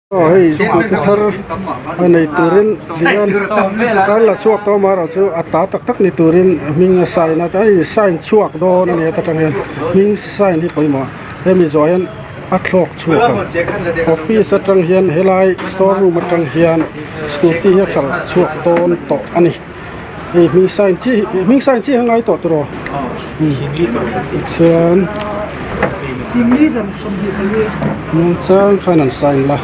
Aw hei scooty thar a nei turin tihian kan la chhuak tawh amaherawhchu a ta tak tak ni turin hming a sign a hei sign chhuak dawn a ni heta tang hian hming sign hi pawimawh a hemi zawh hian a thlawk chhuak ang office atang hian helai store room atang hian scooty hi a khalh chhuak dawn tawh a ni hei hming sign chi hming sign chi hi a ngai tawh tiraw tichuan muangchang khan an sign la.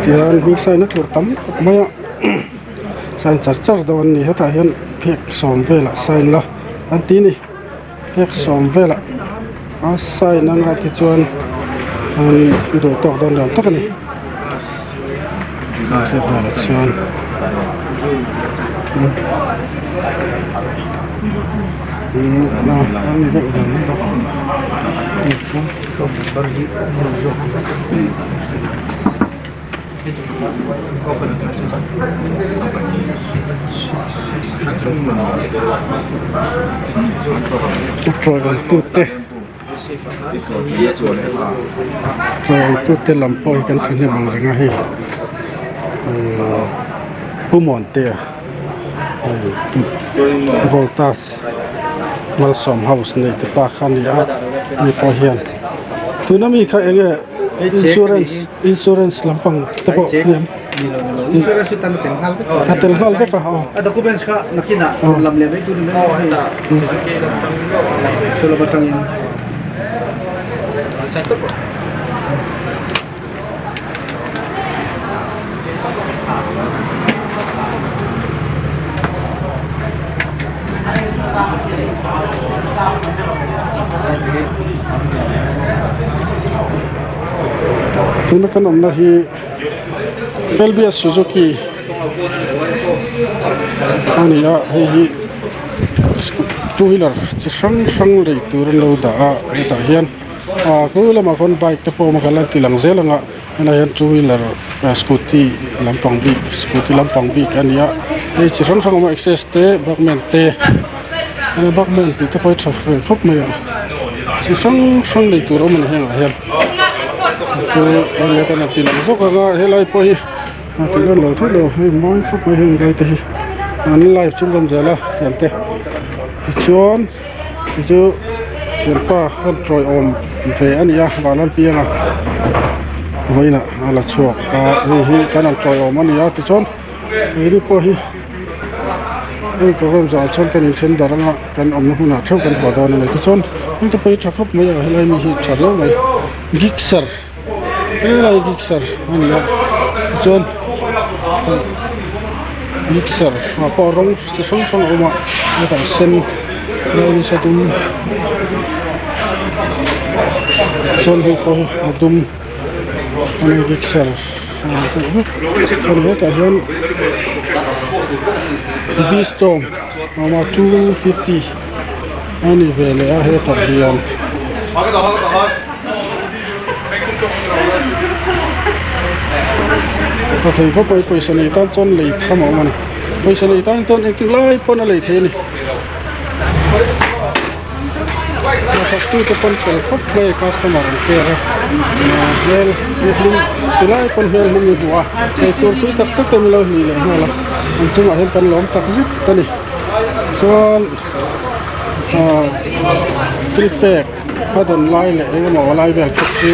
Tihian hming sign na tur tam khawp mai a sign char char dawn a ni hetah hian phek sawm velah sign la an ti a ni phek sawm velah a sign anga tichuan an duh tawk dawn lian tak a ni hriat danah chuan. Tute tute lam pawh hi kan thahnem ang reng a hei Pu Muantea hei Voltas Malsawm house nei te pa kha a ni a ani pawh hian tuna mi kha eng nge insurance insurance lampang te pawh a ni em a tel nghal vek a aw a documents kha nakinah rawn lam leh mai tur ni mai saw lam atangin Tuna kan awmna hi L B S Suzuki a ni a hei hi two wheeler chi hrang hrang lei tur an lo dah a hetah hian ah khu lamah khawn bike te pawh a awm a kan la ti lang zel ang a helaiah hian two wheeler scooty lampang bik scooty lampang bik a ni a hei chi hrang hrang a awm a access te bakman te bakman tih te pawh hi tha fel khawp mai a chi hrang hrang lei tur a awm a ni hengah hian chu a nia kan han ti lang zawk ang a helai pawh hi a ti lan lo theih lo hei mawi khawp mai heng lai te hi an live chu an zel a tiang te tichuan hei chu thianpa rawn tawiawm ve a ni a vanlalpianga vawiinah a la chhuak a hei hi kan han tawiawm a ni a tichuan keini pawh hi heng program zawhah chuan kan inthen darh anga kan awmna hmunah theuh kan haw dawn a ni tichuan heng te pawh hi tha khawp mai a helai mi hi tha riau mai gixxer helai gixxer a ni a tichuan gixxer ah pawh rawng chi hrang hrang a awm a hetah sen nasa dum chuan hei pawh hi a dum a ni gixxer. Hetah hian v storm a awm a 250 a ni ve leh a hetah hian. Ka thei khawp mai pawisa nei tan chuan lei tham a awm a ni pawisa nei tan chuan engtik lai pawn a lei thei a ni. Hnathawktute pawn fel khawp mai a customer an care a hmel hlim tilai pawn hmel hlim i hmu a eitur tui tak tak te min lo hnih leh nghal a an chungah hian kan lawm tak zet a ni chuan ah thil pek a dawn lai leh eng emaw a lai vel kha chu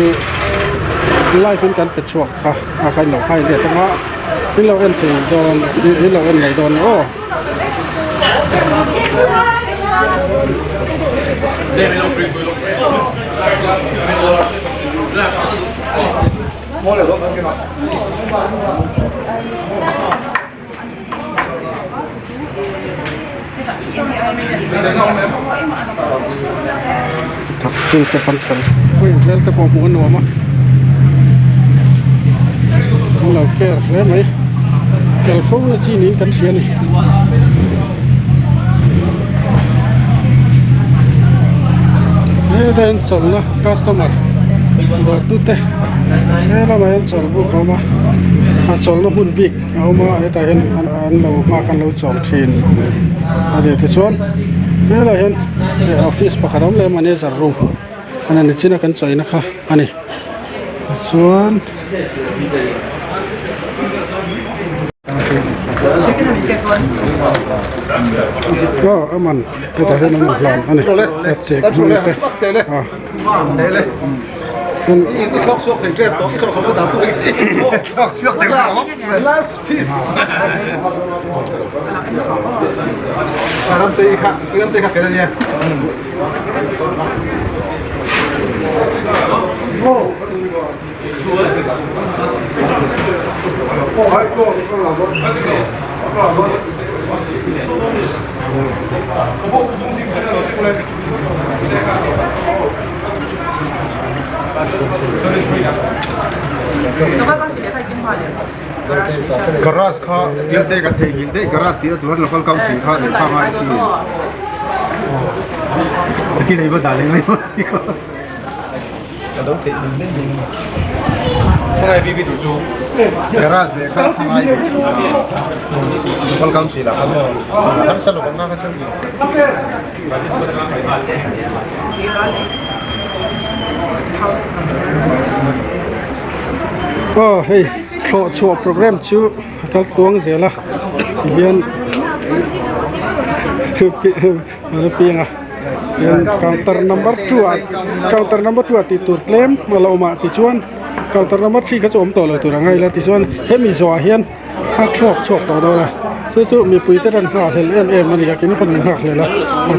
live in kan pe chhuak kha a kan lo hai let anga in lo en thei dawn in lo en mai dawn aw. Thawktu te pawn fel hmel te pawh hmuh a nuam a an lo care hle mai tel fo na chi niin kan hria a ni. Hetah hian chawlhna customer. Dawrtute he lamah hian chawlhbuk a awm a a chawlhna hmun bik a awm a hetah hian an lo nghak an lo chawl thin a ni tichuan helaiah hian office pakhat a awm leh a manager room a ni nichina kan chawina kha a ni tichuan. Aw a man hetah hian an inhlan a ni a chek hmang te a Garage kha thil te kan theihnghilh daih garage tih a tur local council kha lehkha ngai a si a ti dah leh mai maw. Garage leh kha khangai ve thin a local council ah khan harsa lo ang a kha chuan Aw hei thlawh chhuah program chu a kal tluang zel a tihian a piang a. Hian counter number 2 ah counter number 2 ah tih tur tlem a la awm a tichuan counter number 3 kha chu awm tawh lo tur a ngaih la tichuan hemi zawhah hian a thlawk chhuak tawh dawn a chu chu mipui te rawn nghakhlel em em a ni a keini pawh min nghakhlel a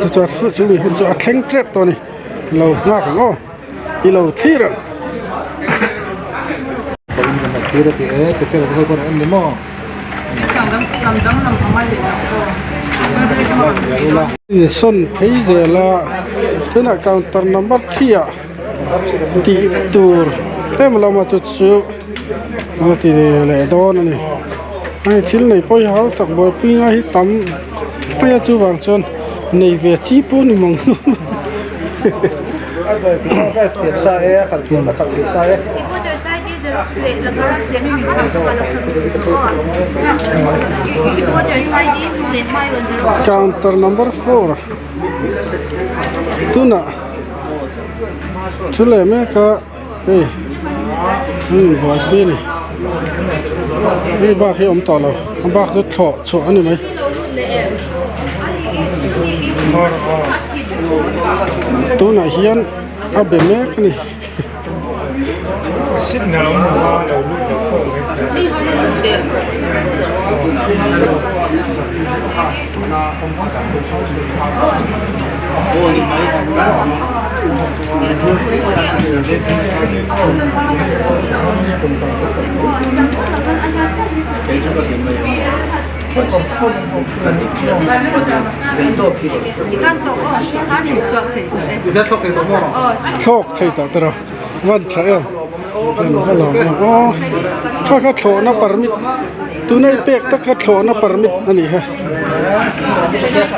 chu chuan chu mi hun chu a thleng tep tawh a ni lo nghak ang aw i lo thlir ang. Insawn phei zel a tunah counter number 3 ah tih tur tlem a lo awm a chu chu a ti leh dawn a ni hei thil nei pawh hi hau tak buaipui ngai hi tam khawp mai a chuvang chuan nei ve chi pawh ni mang Counter number 4 tunah thu leh mek a hei an inbuaipui a ni hei bak hi a awm tawh lo a bak chu thlawh chhuah a ni mai. Tunah hian a be mek a ni. Thlawk thei tawh tawh van tha em kan va lo em aw kha kha thlawhna permit tuna i pek tak kha thlawhna permit a nih kha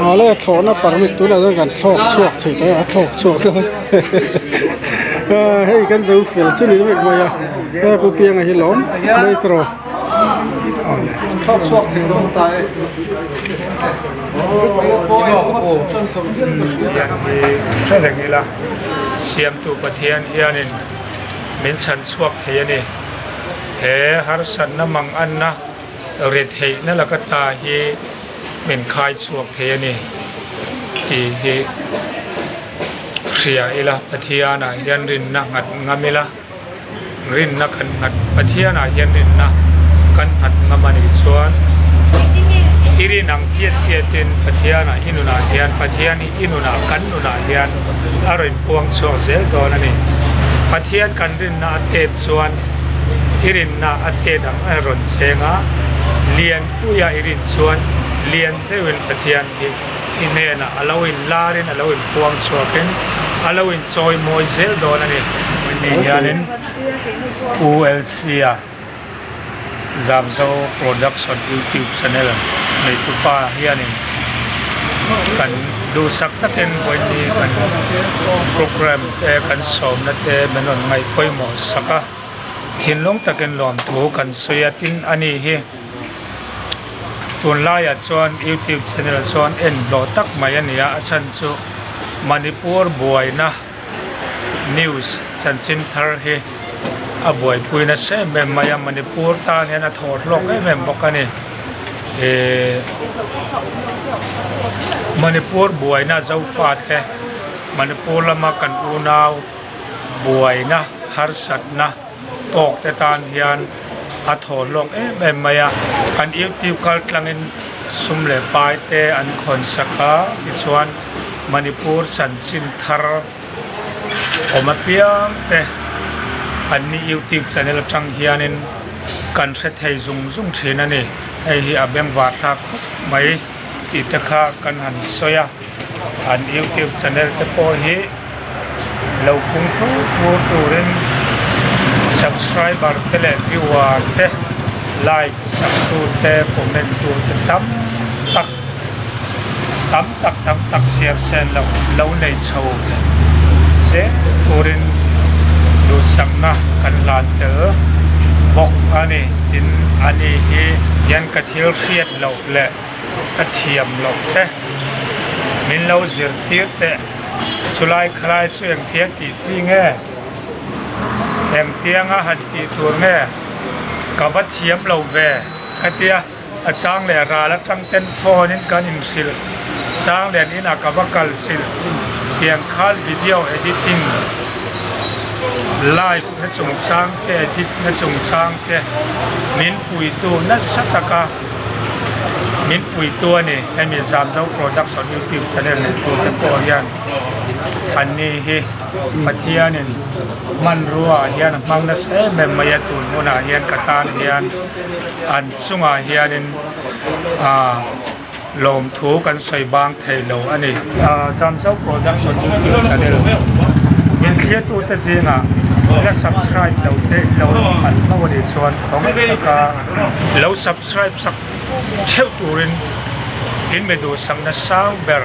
awle thlawhna permit tunah chuan kan thlawk chhuak thei tawh a thlawk chhuak dawn hei kan zo fel chu ni vek mai a he pu pianga hi lawm mai tawh awle. Hre reng ila, Siamtu Pathian hianin min chhan chhuak thei a ni. He harsatna manganna retheihna laka ta hi min khai chhuak thei a ni tih hi hria ila, Pathianah hian rinna nghat ngam ila, rinna kan nghat Pathianah hian rinna kan nghat ngam a nih chuan i rin ang piat piatin Pathianah i nunah hian Pathian hi i nunah kan nunah hian a rawn puang chhuak zel dawn a ni. Pathian kan rinna a tet chuan i rinna a tet ang a rawn cheng a, lianpuia i rin chuan lian deuhin Pathian hi i hnenah a lo inlarin a lo inpuang chhuakin a lo inchawi mawi zel dawn a ni. Ni hianin ULC-a Zamzo Production YouTube channel neitupa hianin. Kan duhsak takin vawiin kan programme te kan sawmna te min rawn ngaih pawimawh sak a, thinlung takin lawmthu kan sawi a tin a ni hi. Tunlaiah chuan youtube channel chuan en hlawh tak mai a ni a, a chhan chu Manipur buaina news chanchin thar hi a buaipui nasa em em mai a, Manipur tan hian a thawh hlawk em em bawk a ni. Ehh Manipur buaina Zofate Manipur lama kan unau buaina harsatna tawk te tan hian a thaw hlawk em em mai a, an youtube kal tlangin sum leh pai te an khawn sak a tichuan Manipur chanchin thar awm apiang te an ni youtube channel atang hianin kan hre thei zung zung thin a ni, hei hi a bengvar thlak khawp mai tih te kha kan han sawi a an youtube channel te pawh hi. Lo pung thur thur turin subscriber te leh viewer te like sak tu te comment tu te tam tak tam tak tam tak chhiar sen loh lo nei chho zel turin duhsakna kan hlan tel bawk a ni tin ani hi hian ka thil hriat loh leh ka thiam loh te min lo zirtir teh. Chulai khalai chu engtia tih chi nge? Engtianga han tih tur nge? Ka va thiam lo ve ka tia, a chang leh ral atang ten phone in kan inhrilh chang len inah ka va kal chilh tiang khan video editing live na chungchang te edit na chungchang te min puitu nasa taka Min puitu a ni. Hemi Zamzo Production YouTube channel neitute pawh hian anni hi Pathianin hmanrua ah hian a hmang nasa em em mai a, tun hunah hian ka tan hian an chungah hianin aaa lawmthu kan sawi bang thei lo a ni. Zamzo Production YouTube channel min thliatute zingah la subscribe lo te lo an hmang a nih chuan khawngaih taka Lo subscribe sak theuh turin in mi duhsakna sang ber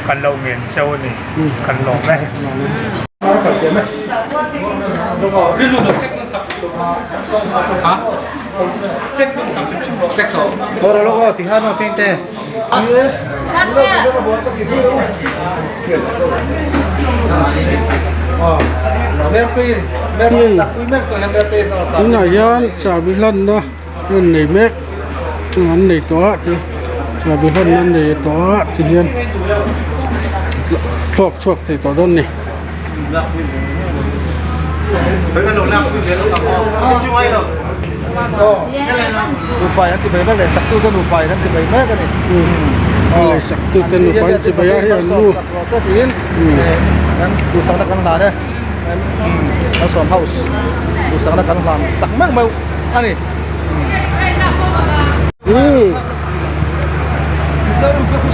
kan lo ngen cheu a ni, kan lawm e. Tunah hian chahbi hlanna an nei mek an nei tawh a ti chahbi hlanna an nei tawh a ti hian thluak chhuak thei tawh dawn a ni.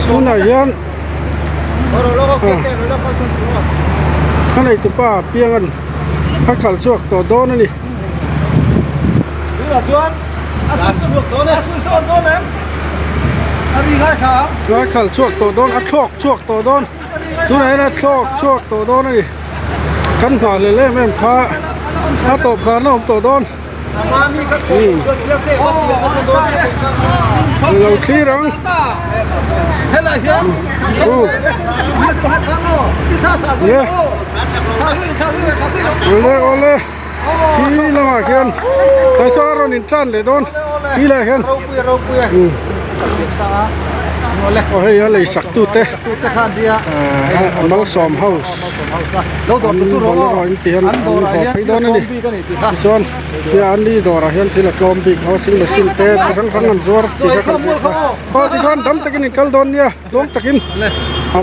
Tunah hian a neitupa piangan a khalh chhuak tawh dawn a ni. A khalh chhuak tawh dawn a thlawk chhuak tawh dawn tunah hian a thlawk chhuak tawh dawn a ni kan nghah leh em em kha a tawp khan a awm tawh dawn lo thlir ang awle awle khi lamah khian tlai sawn a rawn in tan leh dawn khi laiah khian aw hei a lei sak tute ahh malsawm house an bolero in tih hian an haw phei dawn a ni tichuan hei an ni dawrah hian thil a tlawm bik washing machine te chi hrang hrang an zuar tih kha kan hriat kha aw tikhan dam takin in kal dawn nia tluang takin.